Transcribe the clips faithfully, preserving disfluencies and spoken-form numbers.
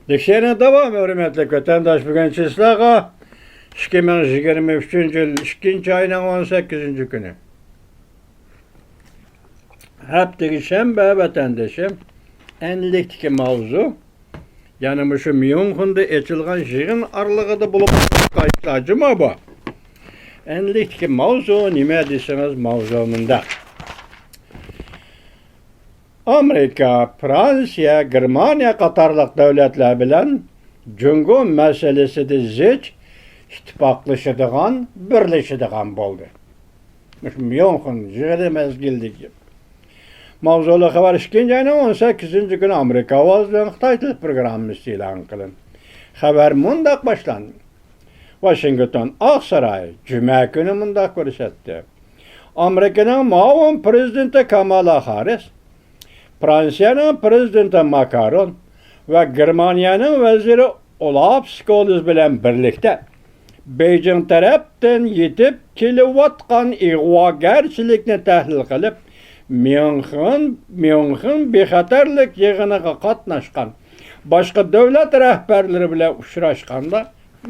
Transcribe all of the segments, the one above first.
لېكسىيەنىڭ داۋامى، ھۆرمەتلىك ۋەتەنداش، بۈگۈن چىسلاغا ئىككى مىڭ يىگىرمە ئۈچىنچى يىل ئىككىنچى ئاينىڭ ئون سەككىزىنچى كۈنى. ھەپتىگە شەنبە، ۋەتەندىشىم. ئەنلىكتىكى ماۋزۇ، يەنە مۇشۇ ميۇنخېندا ئېچىلغان يىغىن ئارىلىقىدا بولۇپ قايتتى جۇما بۇ. ئەنلىكتىكى ماۋزۇ نېمە دېسىڭىز، ماۋزۇ مۇنداق. ئامېرىكا، فرانسىيە، گېرمانىيە قاتارلىق دۆلەتلەر بىلەن جۇڭگو مەسىلىسىدە زىچ ئىتتىپاقلىشىدىغان، بىرلىشىدىغان بولدى. مۇشۇ ميۇنخېن يىغىنى مەزگىلىدىكى. ماۋزۇلۇق خەۋەر ئىككىنچى ئاينىڭ ئون سەككىزىنچى كۈنى ئامېرىكا ئاۋازى بىلەن خىتاي تىل پروگراممىسى ئېلان قىلىندى. خەۋەر مۇنداق باشلاندى. ۋاشىنگتون، ئاقساراي، جۈمە كۈنى مۇنداق كۆرسەتتى. ئامېرىكىنىڭ مۇئاۋىن پرېزىدېنتى كامالا خاررىس، فرانسىيەنىڭ پرېزىدېنتى ماكرون ۋە گېرمانىيەنىڭ ۋەزىرى ئولاف سكولز بىلەن بىرلىكتە بېيجىڭ تەرەپتىن يېتىپ كېلىۋاتقان ئىغۋاگەرچىلىكنى تەھلىل قىلىپ، ميۇنخېن، ميۇنخېن بىخەتەرلىك يىغىنىغا قاتناشقان باشقا دۆلەت رەھبەرلىرى بىلەن ئۇچراشقاندا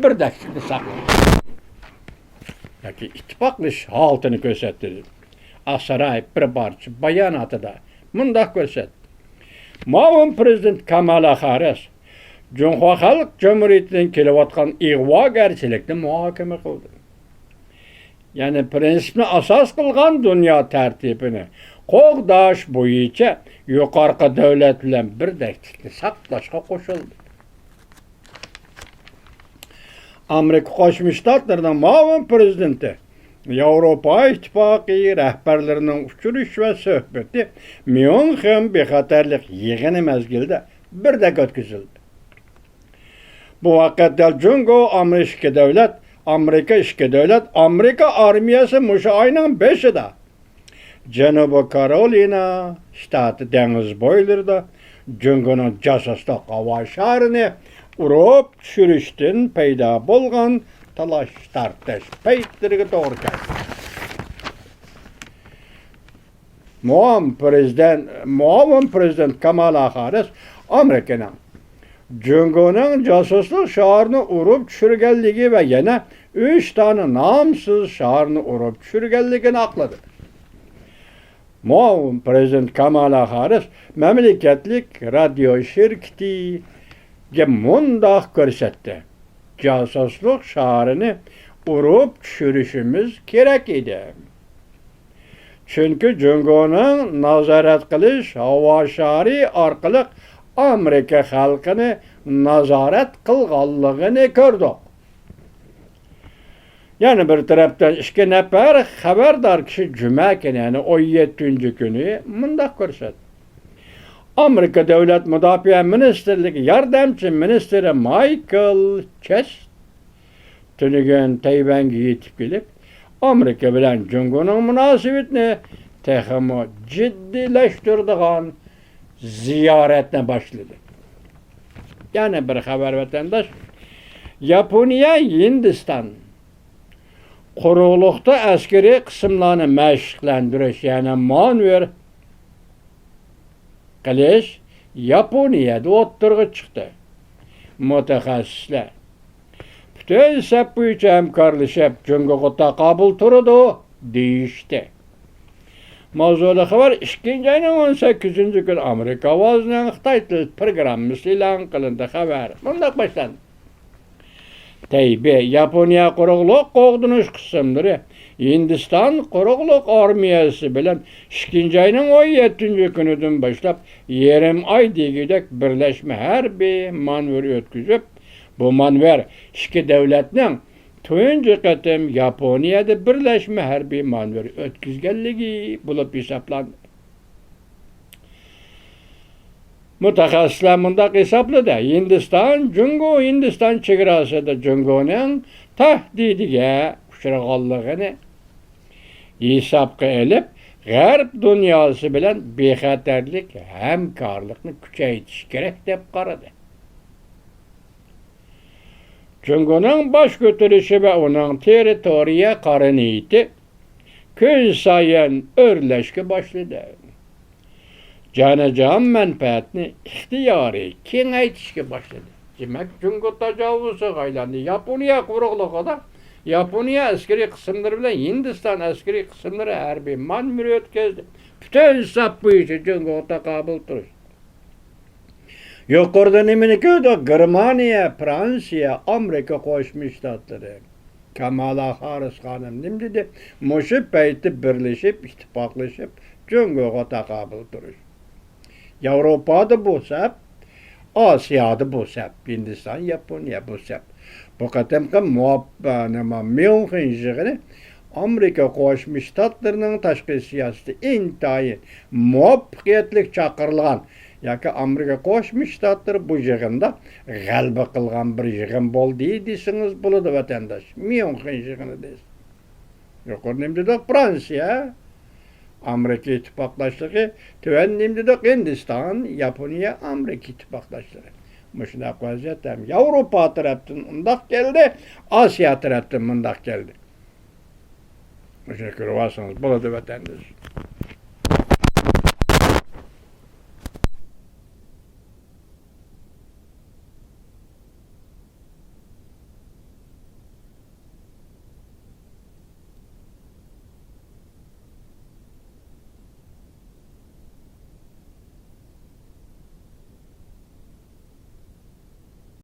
بىردەكلىكنى ساقلىدى. ياكى ئىتتىپاقلىشىش ھالىتىنى كۆرسەتتى. ئاقساراي بىر پارچە باياناتىدا مۇنداق كۆرسەتتى. مۇئاۋىن پرېزىدېنت كامالا خاررىس جۇڭخۇا خەلق جۇمھۇرىيىتىدىن كېلىۋاتقان ئىغۋاگەرچىلىكنى مۇھاكىمە قىلدى. يەنى پىرىنسىپنى ئاساس قىلغان دۇنيا تەرتىپىنى قوغداش بويىچە يۇقىرىقى دۆلەت بىلەن بىردەكلىكنى ساقلاشقا قوشۇلدى. ئامېرىكا قوشما شتاتلىرىنىڭ مۇئاۋىن پرېزىدېنتى، ياۋروپا ئىتتىپاقى رەھبەرلىرىنىڭ ئۇچرىشىش ۋە سۆھبىتى ميۇنخېن بىخەتەرلىك يىغىنى مەزگىلىدە بىردەك ئۆتكۈزۈلدى. بۇ ۋاقىتتا جۇڭگو، ئامېرىكا ئىككى دۆلەت، ئامېرىكا ئىككى دۆلەت، ئامېرىكا ئارمىيەسى مۇشۇ ئاينىڭ بېشىدا جەنۇبىي كارولىنا شتاتى دېڭىز بويلىرىدا جۇڭگونىڭ جاسۇسلۇق ھاۋا شارىنى ئۇرۇپ چۈشۈرۈشتىن پەيدا بولغان تالاش تارتىش پەيتلىرىگە توغرا كەلدى. مۇئاۋىن پرېزىدېنت، مۇئاۋىن پرېزىدېنت كامالا خاررىس ئامېرىكىنىڭ جۇڭگونىڭ جاسۇسلۇق شارىنى ئۇرۇپ چۈشۈرگەنلىكى ۋە يەنە ئۈچ دانە نامسىز شارنى ئۇرۇپ چۈشۈرگەنلىكىنى ئاقلىدى. مۇئاۋىن پرېزىدېنت كامالا خاررىس مەملىكەتلىك رادىيو شىركىتىگە مۇنداق كۆرسەتتى: جاسۇسلۇق شارىنى ئۇرۇپ چۈشۈرۈشىمىز كېرەك ئىدى. چۈنكى جۇڭگونىڭ نازارەت قىلىش ھاۋا شارى ئارقىلىق ئامېرىكا خەلقىنى نازارەت قىلغانلىقىنى كۆردۇق. يەنە بىر تەرەپتىن، ئىككى نەپەر خەۋەردار كىشى جۈمە كۈنى، يەنى ئون يەتتىنچى كۈنى مۇنداق كۆرسەتتى. ئامېرىكا دۆلەت مۇداپىئە مىنىستىرلىكى ياردەمچى مىنىستىرى مايكل چېست تۈنۈگۈن تەيۋەنگە يېتىپ كېلىپ، ئامېرىكا بىلەن جۇڭگونىڭ مۇناسىۋىتىنى تېخىمۇ جىددىيلەشتۈرىدىغان زىيارەتنى باشلىدى. يەنە بىر خەۋەر، ۋەتەنداش. ياپونىيە، ھىندىستان قۇرۇقلۇقتا ئەسكىرىي قىسىملارنى مەشىقلەندۈرۈش، يەنى مانېۋىر قىلىش ياپونىيەدە ئوتتۇرىغا چىقتى. مۇتەخەسسىسلەر پۈتۈن سەپ بويىچە ھەمكارلىشىپ، جۇڭگوغا تاقابىل تۇرىدۇ، دېيىشتى. ماۋزۇلۇق خەۋەر ئىككىنچى ئاينىڭ ئون سەككىزىنچى كۈنى ئامېرىكا ئاۋازىنىڭ خىتاي تىل پروگراممىسى ئېلان قىلىندى. خەۋەر مۇنداق باشلاندى. تەيبېي، ياپونىيە قۇرۇقلۇق قوغدىنىش قىسىملىرى ھىندىستان قۇرۇقلۇق ئارمىيەسى بىلەن ئىككىنچى ئاينىڭ ئون يەتتىنچى كۈنىدىن باشلاپ يېرىم ئاي دېگۈدەك بىرلەشمە ھەربىي مانېۋىر ئۆتكۈزۈپ، بۇ مانېۋىر ئىككى دۆلەتنىڭ تۇنجى قېتىم ياپونىيەدە بىرلەشمە ھەربىي مانېۋىر ئۆتكۈزگەنلىكى بولۇپ ھېسابلاندى. مۇتەخەسسىسلەر مۇنداق ھېسابلىدى: ھىندىستان، جۇڭگو، ھىندىستان چېگراسىدا جۇڭگونىڭ تەھدىتىگە ئۇچرىغانلىقىنى ھېسابقا ئېلىپ، غەرب دۇنياسى بىلەن بىخەتەرلىك ھەمكارلىقنى كۈچەيتىش كېرەك دەپ قارىدى. جۇڭگونىڭ باش كۆتۈرۈشى ۋە ئۇنىڭ تېررىتورىيە قارا نىيىتى كۈنسايىن ئۆرلەشكە باشلىدى. جانىجان مەنپەئەتنى ئىختىيارىي كېڭەيتىشكە باشلىدى. دېمەك، جۇڭگو تاجاۋۇزچىغا ئايلاندى. ياپونىيە قۇرۇقلۇقىدا ياپونىيە ئەسكىرىي قىسىملىرى بىلەن ھىندىستان ئەسكىرىي قىسىملىرى ھەربىي مانېۋىر ئۆتكۈزدى. پۈتۈن سەپ بويىچە جۇڭگوغا تاقابىل تۇرۇش. يۇقىرىدا نېمىنى كۆردۇق؟ گېرمانىيە، فرانسىيە، ئامېرىكا قوشما شتاتلىرى. كامالا خارىس خانىم نېمە دېدى؟ مۇشۇ پەيتتە بىرلىشىپ، ئىتتىپاقلىشىپ، جۇڭگوغا تاقابىل تۇرۇش. ياۋروپادا بۇ سەپ، ئاسىيادا بۇ سەپ، ھىندىستان، ياپونىيە بۇ سەپ. بۇ قېتىمقى مۇۋاپ-، نېمە، ميۇنخېن يىغىنى ئامېرىكا قوشما شتاتلىرىنىڭ تاشقى سىياسىتى ئىنتايىن مۇۋەپپەقىيەتلىك چاقىرىلغان ياكى ئامېرىكا قوشما شتاتلىرى بۇ يىغىندا غەلىبە قىلغان بىر يىغىن بولدى دېسىڭىز بولىدۇ، ۋەتەنداش. ميۇنخېن يىغىنى دېسە. يۇقىرى نېمە دېدۇق؟ فرانسىيە، ئامېرىكا ئىتتىپاقداشلىقى. تۆۋەن نېمە دېدۇق؟ ھىندىستان، ياپونىيە، ئامېرىكا ئىتتىپاقداشلىقى. مۇشۇنداق ۋەزىيەت ھەم ياۋروپا تەرەپتىن ئۇنداق كەلدى، ئاسىيا تەرەپتىن مۇنداق كەلدى. مۇشۇنى كۆرۈۋالسىڭىز بولىدۇ، ۋەتەنداش.